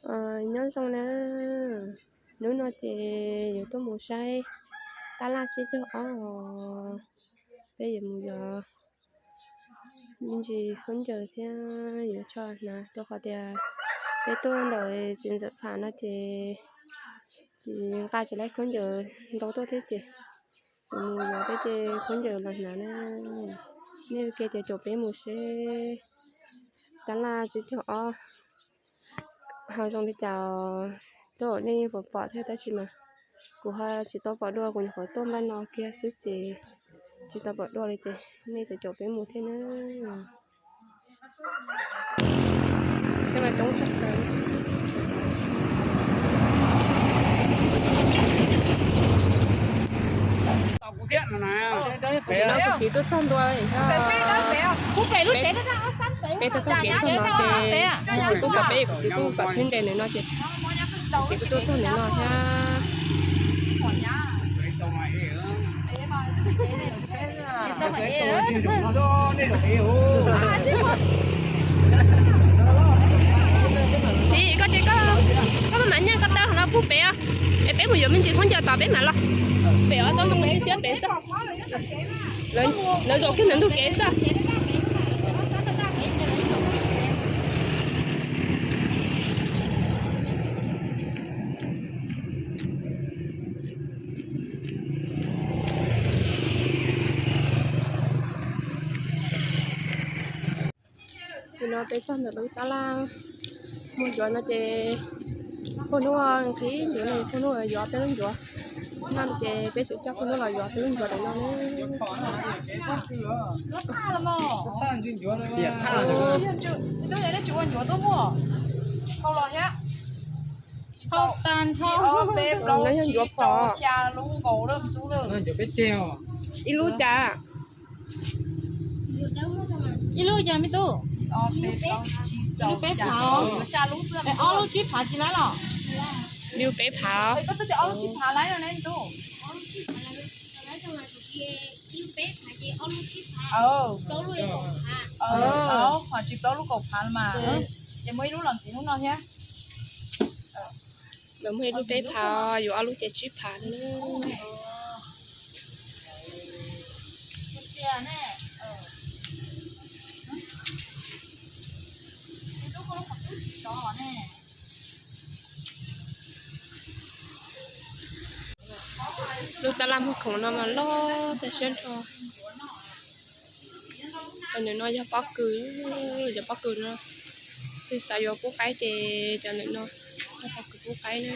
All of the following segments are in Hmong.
Nyob zoo na, hnub no ces yuav tuaj mus saib tab laj tsib caug ob os. Peb yuav mus yuav me ntsis khaub ncaws thiab yuav tsho hnav rau qhov tias peb tuaj ntawm txiv ntxawm Pham no ces tsis nqa tsis laib khaub ncaws ntau tuaj thiab ces kuv mus yuav peb ce khaub ncaws los hnav na. Nej ua ke ces caum peb mus seb tab laj tsib caug ob ho zoo li cas. Tuaj nej yeej pom pom thiab tab sis mas kuv ho tsis tau pom dua, kuv nyuam qhuav tuaj npaj no kiag xwb ces tsis tau pom dua li ces nej caum caum peb mus thiab na. Kuv txiv tuaj txog ntua, peb taug taug kev txog no ces kuv txiv tuaj kom peb, kuv txiv tuaj kom tsheb nres ntawm no ces kuv txiv tuaj txog ntawm no thiab. Txiv, koj ces koj, koj maj mam nyeej koj taw no pub pem os, es peb mus yuav me ntsis khaub ncaws tos peb mam los. Pem os, txhob ntoo pem xwb, pem xwb. Lawv zaum kiag ntawm ntug kev xwb. Ces no peb txog ntawm lub tab laj muag ncuav no ces pog hnub nqhis ncuav no, pog hnub yuav peb lub ncuav no ces peb tseem coj pog hnub los yuav peb lub ncuav ntawm no na. No yog ncuav phom. Ib lub cas? Ib lub cas me tub? Ib lub peb phav. Ob lub tsib phav tsis laib los? Ib lub peb phav. Ces muaj ib lub los ntxiv lub no thiab. Lawv muaj ib lub peb phav, yuav ob lub ces tsib phav na. Lub tab laj muag khoom no mas loj tas siab nrho. Cov ntawm no yog pob kws, cov pob kws no. Twg xav yuav pub qaib ces cov ntawm no yog pob kws pub qaib na.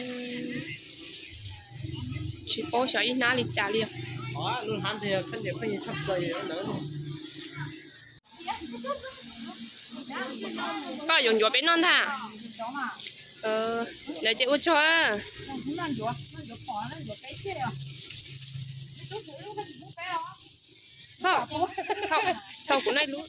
Tsis paub xyov ib hnab li cas li os. Koj yuav ncuav peb noj ntag. Lawv ces ua tsaug. Thauj kuv noj ib lub.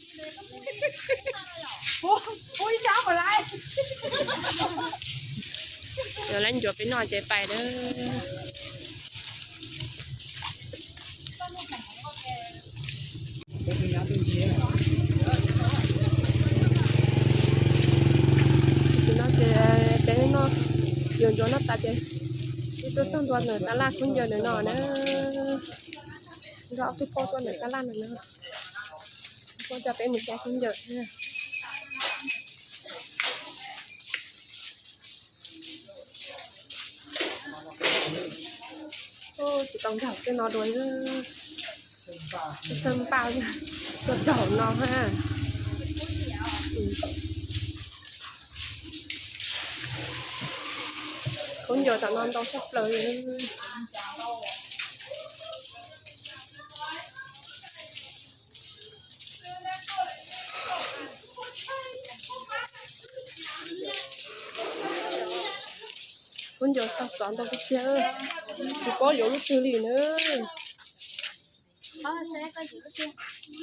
Lawv ncuav peb noj ces pais lawm. Tam sim no ces peb noj, yuav ncuav noj tas ces peb tuaj txog ntua ntawm tab laj khaub ncaws ntawm no na. Nrog ob tug pog tuaj ntawm tab laj ntawm no, pog coj peb mus saib khaub ncaws. Tsis tau nrog tej no dua, tawg npaj tuaj txog no ha. Khaub ncaws tom no ntau tshaj plaws li. Khaub ncaws txog xov ntau tiag tiag, tsis paub yuav lub twg li na. Khaub ncaws rau koj na.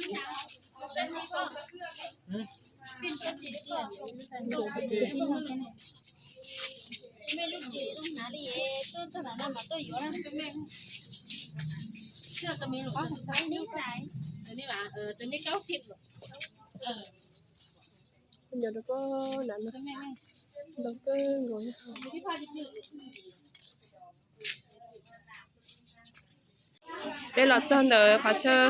Ntau kawg nkaus. Peb los txog ntawm qhov chaw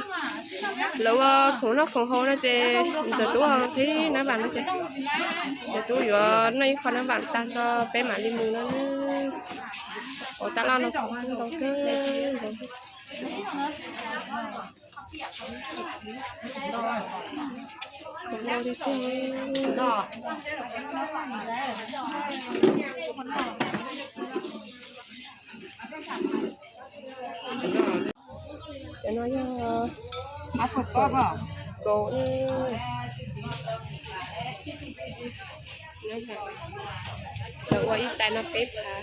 lawv ua khoom noj khoom haus no ces ntxawm tub qhib nab vam no ces ntxawm tub yuav noj ib qho nab vam tag tso peb mam li mus no. Ua tab laj no khoom ntau kawg nkaus. Cov no yog kaus, lawv ua ib tais no peb phav.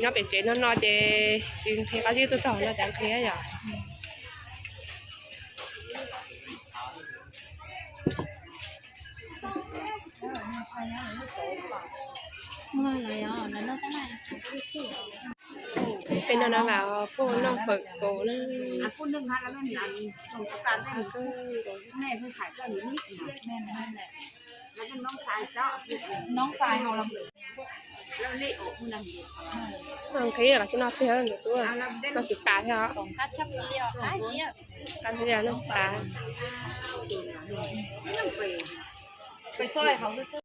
Nyob pem tsev no no ces tsis nqhis qab zib, tuaj txog no cas nqhis yom. Peb noj no mas puag noj fawm kaus na. Noj nqhis los tsis noj tiag, ntxawm tub, noj tsis tas thiab os. Qab tiag, noj tas.